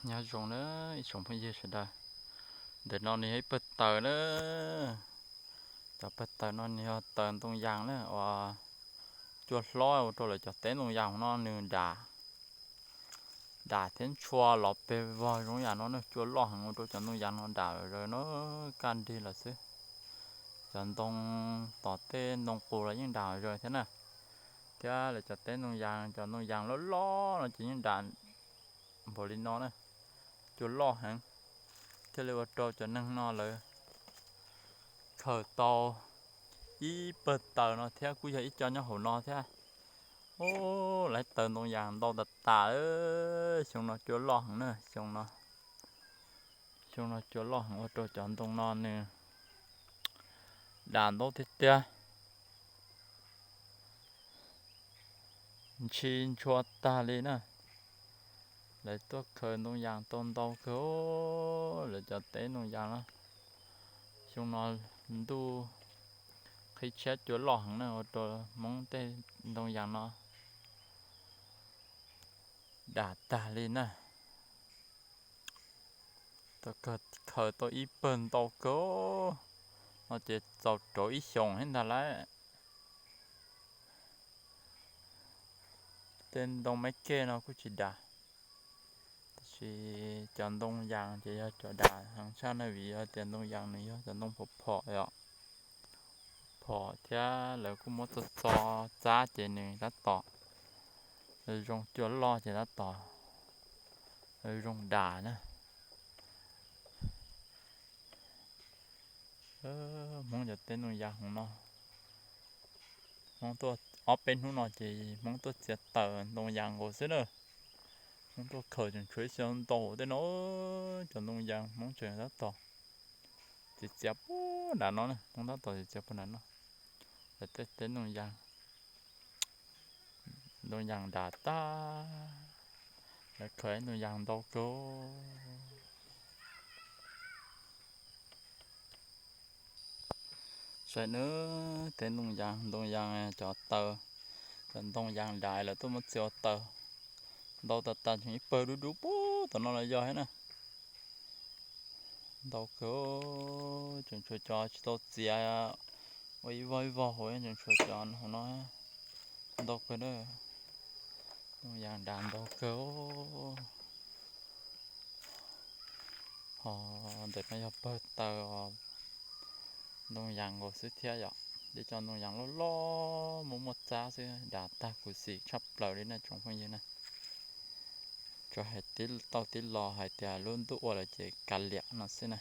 Nyob zoo na ib tsoom phooj ywg sawv daws, ntawm no nws yog ib pawg taws na. Cov pawg taws no nws yog taws ntoo yas na uas cua hlob ua rau lawv cov teb ntoo yas no nws dam, dam thiab ntshua los pes vog zoo yam no na, cua loj heev ua rau cov ntoo yas no dam zaws no kaj nrig lawm xwb. Cov ntoo tom tej ntoo qus los yeej dam zaws thiab na, thiab lawv cov teb ntoo yas, cov ntoo yas loj loj no ces yeej dam npaum li no na, cua loj heev, thiaj li ua rau cov neeg no lawv khaws tau ib pawg taws no thiab kuj yog ib co nyob hauv no thiab. Ub, lawv taws ntoo yas ntau tas tas, xyoo no cua loj heev na, xyoo no, xyoo no cua loj heev ua rau cov ntoo no nws dam ntau tiag tiag, ntshis ntshua tag li na. Lawv tuaj khaws ntoo yas tau ntau kawg, lawv cov teb ntoo yas no. Xyoo no ntuj qhib tshiab cua loj heev na ua rau hmoob tej ntoo yas no dam tag li na. Khaws tau ib pawg ntau kawg no ces txaus rauv ib xyoos thiab ntag lauj. Tej ntoo maiv kej no kuj tsis dam, tab sis cov ntoo yas ces yog cov dam heev tshaj na, vim yog tias ntoo yas nws yog cov ntoo phom phom os, phom thiab lawv kuj muab txo txo txab ces nws tab tom zoo, cua loj ces tab tom zoo dam na. Hmoob cov teb ntoo yas hauv no, Hmoob tuaj ob peb hnub no ces Hmoob tuaj txiav taws ntoo yas nkaus xwb na. Hmoob tuaj khaws tseem tshuav ib xyoo ntau tej no, cov ntoo yas Hmoob tseem tab tom txiav txiav puag nram no na, Hmoob tab tom txiav txiav puag nram no. Lawv tej teb ntoo yas, ntoo yas dam tag, lawv khaws ntoo yas ntau kawg. Saib nawb, teb ntoo yas, ntoo yas cov taws, cov ntoo yas dam lawv tuaj muab txiav ua taws ntau tas tas, tseem ib pawg dub dub puag tom no los yog thiab na. Ntau kawg, tseem tshuav cov tsis tau txiav ua ib vog ib vog hauv, tseem tshuav cov hauv no ntau kawg na. Ntoo yas dam ntau kawg. Ho ntawm no yog pawg taws os, ntoo yas nkaus xwb thiab yom. Tej cov ntoo yas loj loj muaj muaj txab xwb, dam tag khuv xim tshaj plaws li na tsoom phooj ywg na. Tsuas hais tib tau tib los hais tias lub ntuj ua lawm ces kav liam no xwb na.